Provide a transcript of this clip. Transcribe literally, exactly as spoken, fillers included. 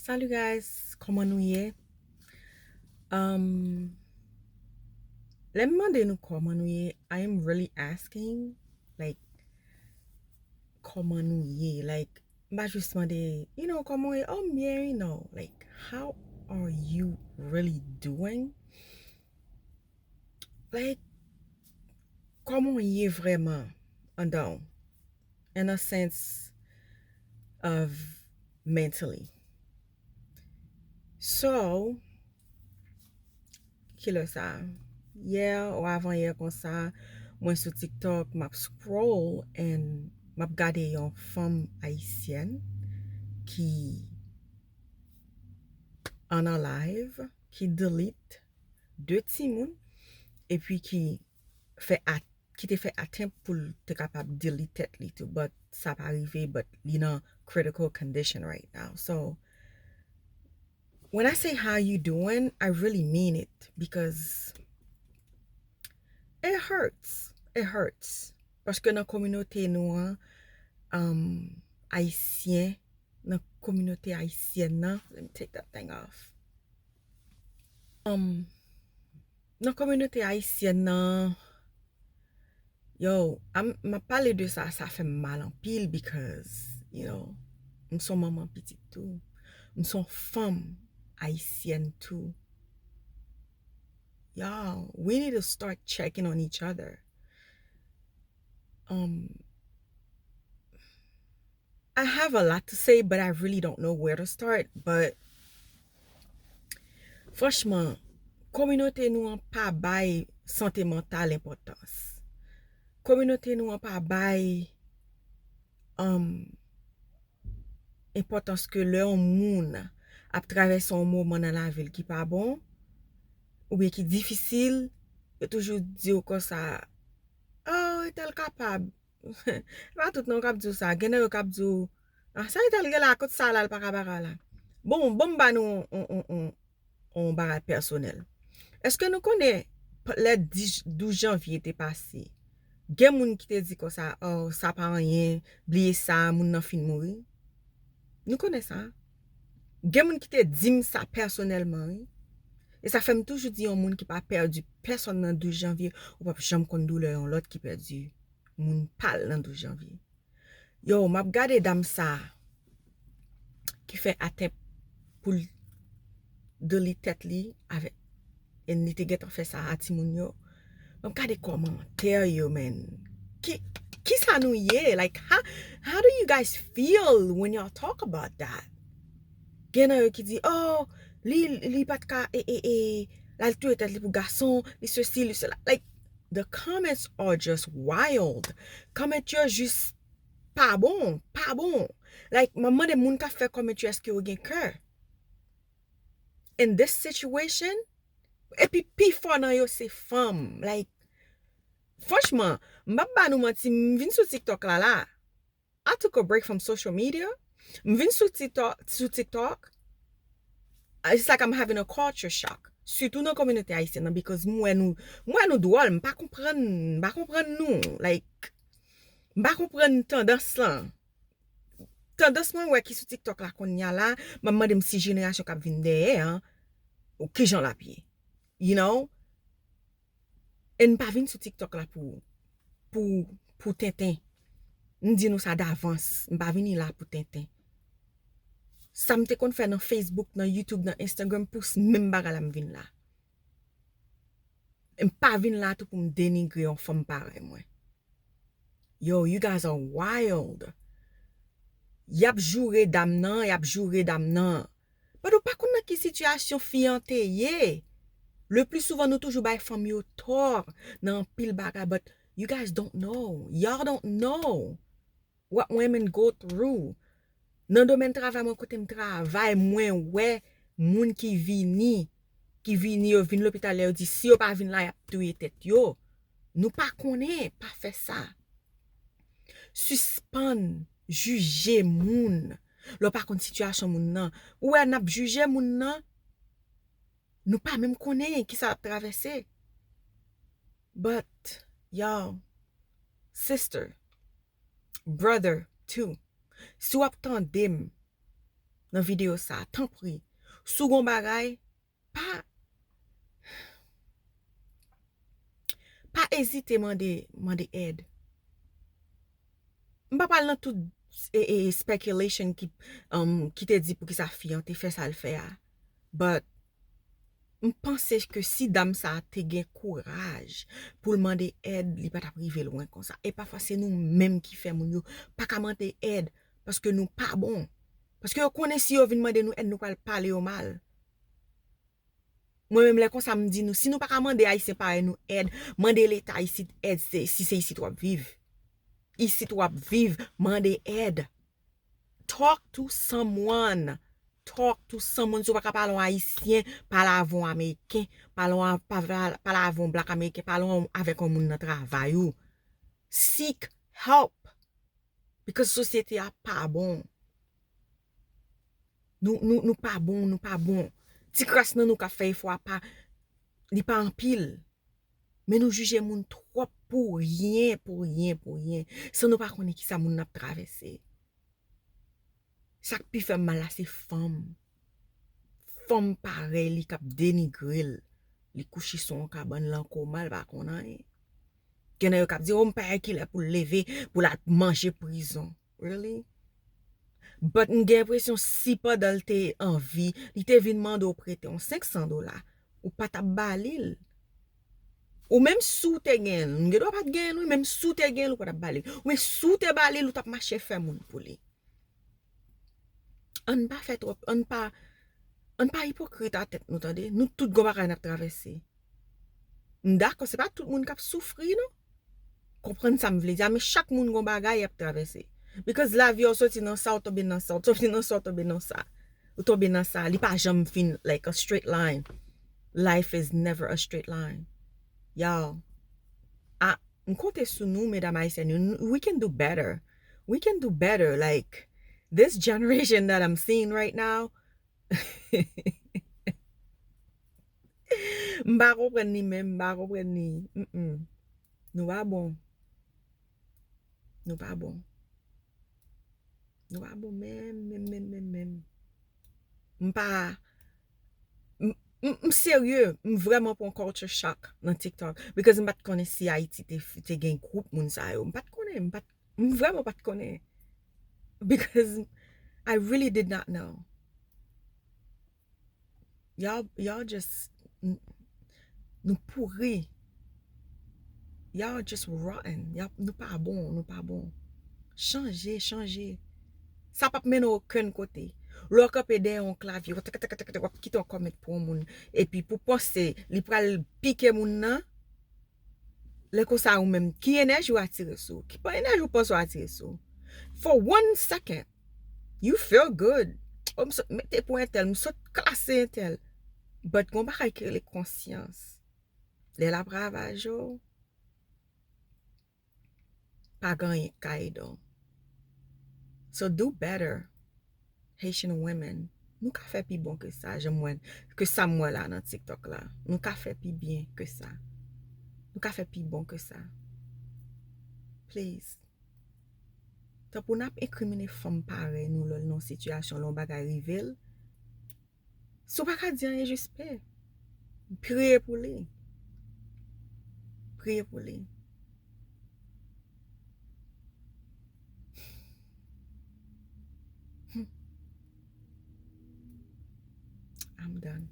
Salut guys, kòman nou ye? Um, lè m mande nou kòman nou ye, I am really asking, like, kòman nou ye? Like, m pa jis mande, you know, kòman w ye? Oh, m byen, you know. Like, how are you really doing? Like, kòman w ye vrèman andan w? In a sense of mentally. So, kilè sa? Yè ou avan yè konsa, mwen sou TikTok, m ap scroll and m ap gade yon fanm ayisyèn ki unalive, ki delete de timoun, epi ki fè at ki te fè attempt pou l te kapab delete tèt li tou, but sa pa rive, but li nan critical condition right now. So, when I say how you doing, I really mean it because it hurts. It hurts. Paske nan kominote nou an, um, ayisyen, nan kominote ayisyèn nan, let me take that thing off. Um, nan kominote ayisyèn nan, yo, m ap pale de sa, sa fè m mal anpil because, you know, m son manman pitit tou. M son fanm ayisyèn tou. Y'all, we need to start checking on each other. Um, I have a lot to say, but I really don't know where to start. But franchman, kominote nou an pa bay sante mantal enpòtans. Kominote nou an pa bay, um, enpòtans ke lè yon moun ap travèse yon moman nan lavi l ki pa bon, oubyen ki difisil, yo toujou di w konsa, oh, entèl kapab. Se pa tout non k ap di w sa. Gen nan yo k ap di w, ah, sa entèl gen la, kot sa la, l pa ka bagay la. Bon, bon, m ba nou on, on, on, on bagay pèsonèl. Èske nou konnen, lè dis, douz janvye te pase, gen moun ki te di konsa, oh, sa pa anyen, bliye sa, moun nan fin mouri? Nou konnen sa. Gen moun ki te di m sa pèsonèlman, wi. E sa fè m toujou di yon moun ki pa pèdi pèsonn nan douz janvye, ou p ap janm konn doulè yon lòt ki pèdi moun pa l nan douz janvye. Yo, m ap gade dam sa a ki fè attempt pou l delete tèt li avèk, and li te gentan fè sa a timoun yo. M ap gade kòmantè yo, man. Ki, kisa nou ye? Like, how, how do you guys feel when y'all talk about that? Gen nan yo ki di, oh, li, li pa t ka, e, e, e, l al touye tèt li pou gason, li sesi, li sela. Like, the comments are just wild. Comment yo jis pa bon, pa bon. Like, m ap mande moun k ap fè comment yo, èske yo gen kè? In this situation, epi pifò nan yo se fanm. Like, franchman, m p ap ba nou manti, m vin sou TikTok la, la. I took a break from social media. M vin sou TikTok, sou TikTok. It's like I'm having a culture shock. Sitou nan kominote ayisyèn nan, because m wè nou, m wè nou dwòl, m pa konprann, m pa konprann nou. Like, m pa konprann tandans lan. Tandans mwen wè ki sou TikTok la kounye a la, m ap mande m si jenerasyon k ap vin dèyè an, ou kijan l ap ye. You know? E m pa vin sou TikTok la pou, pou, pou tenten. M di nou sa davans, m pa vini la pou tenten. Sa m te konn fè nan Facebook, nan YouTube, nan Instagram, pou s-, menm bagay la m vin la. M pa vin la tou pou m denigre yon fanm parèy mwen. Yo, you guys are wild. Y ap joure dam nan, y ap joure dam nan. But ou pa konn nan ki sitiyasyon fi an te ye. Le pli souvan, nou toujou bay fanm yo tò nan anpil bagay, but you guys don't know. Y'all don't know what women go through. Nan domèn travay mwen, kote m travay, mwen wè moun ki vini, ki vini, yo vin lopital la, yo di si yo pa vin la, y ap touye tèt yo. Nou pa konnen, pa fè sa. Sispann jije moun lè w pa konn sitiyasyon moun nan. Ou wè, n ap jije moun nan, nou pa menm konnen kisa l ap travèse. But, y'all, sister, brother too, si w ap tande m, nan videyo sa, tanpri, si w gen yon bagay, pa, pa ezite mande, mande èd. M pa pral nan tout e, e, speculation ki, um, ki te di poukisa fi an te fè sa l fè a. But m panse ke si dam sa a te gen kouraj pou l mande èd, li pa t ap rive lwen konsa. E pafwa se nou menm ki fè moun yo pa ka mande èd paske nou pa bon. Paske yo konnen si yo vin mande nou èd, nou pral pale yo mal. Mwen menm lè konsa m di nou, si nou pa ka mande Ayisyen parèy nou èd, mande Leta isit èd, se, si se isit w ap viv. Isit w ap viv, mande èd. Talk to someone. Talk to someone. Si w pa ka pale yon Ayisyen, pale avè yon Ameriken, pale yon, pale, pale avè yon Black American, pale yon, avèk yon moun nan travay ou. Seek help. Because sosyete a pa bon. Nou, nou, nou pa bon, nou pa bon. Ti kras nan nou k ap fè efò a pa, li pa anpil. Men nou jije moun twòp pou ryen, pou ryen, pou ryen. San nou pa konnen kisa moun nan ap travèse. Sa k pi fè m mal la, se fanm. Fanm parèy li k ap denigre l. Li kouche sou yon kabann lan koma, l pa konn anyen. Gen nan yo k ap di, "Oh, m pa wè kilè pou l leve, pou l al manje prizon." Really? But m gen enpresyon si pandan l te anvi, li te vin mande w prete yon senk san dola, ou pa t ap ba li l. Ou menm si w te gen l, m gen dwa pa t gen l, wi, menm si w te gen l, ou pa t ap ba li l. Ou menm si w te ba li l, ou t ap mache fè moun pou li. Ann pa fè twòp, ann pa, ann pa ipokrit a tèt nou, tande. Nou tout gon bagay n ap travèse. M dakò, se pa tout moun k ap soufri, non. Konprann sa m vle di a, men chak moun gon bagay y ap travèse. Because lavi a, w soti nan sa, w tonbe nan sa, w soti nan sa, w tonbe nan sa. Ou tonbe nan sa, li pa janm fin, like, a straight line. Life is never a straight line. Y'all, a, m konte sou nou, medam ayisyèn yo, n-, we can do better. We can do better. Like, this generation that I'm seeing right now, m pa konprann li menm, m pa konprann li. Mm-mm. Nou pa bon. Nou pa bon. Nou pa bon menm, menm, menm, menm, menm. M pa, m, m, m serye, m vrèman pran culture shock nan TikTok. Because m pa t konnen si Ayiti te, te gen gwoup moun sa yo. M pa t konnen, m pa t, m vrèman pa t konnen. Because I really did not know. Y'all, y'all just, n-, nou pouri. Y'all just rotten. Y'all, nou pa bon, nou pa bon. Chanje, chanje. Sa p ap mennen okenn kote. Lè w kanpe dèyè yon klavye, w ap, w ap kite yon kòmèt pou yon moun. Epi pou panse, li pral pike moun nan. Lè konsa ou menm, ki enèji w atire sou ou? Ki pa enèji w panse w atire sou ou? For one second, you feel good. Oh, m sot mete pou entèl, m sot klase entèl. But gon bagay ki rele konsyans. Lè l ap ravaje w, pa gen anyen k ka ede w. So do better, Haitian women. Nou ka fè pi bon ke sa, jan m wè, ke sa m wè la nan TikTok la. Nou ka fè pi byen ke sa. Nou ka fè pi bon ke sa. Please. Tanpou n ap enkrimine fanm parèy nou lè l nan yon sitiyasyon, lè yon bagay rive l. Si w pa ka di anyen, jis pè. Priye pou li. Priye pou li. Hmm. I'm done.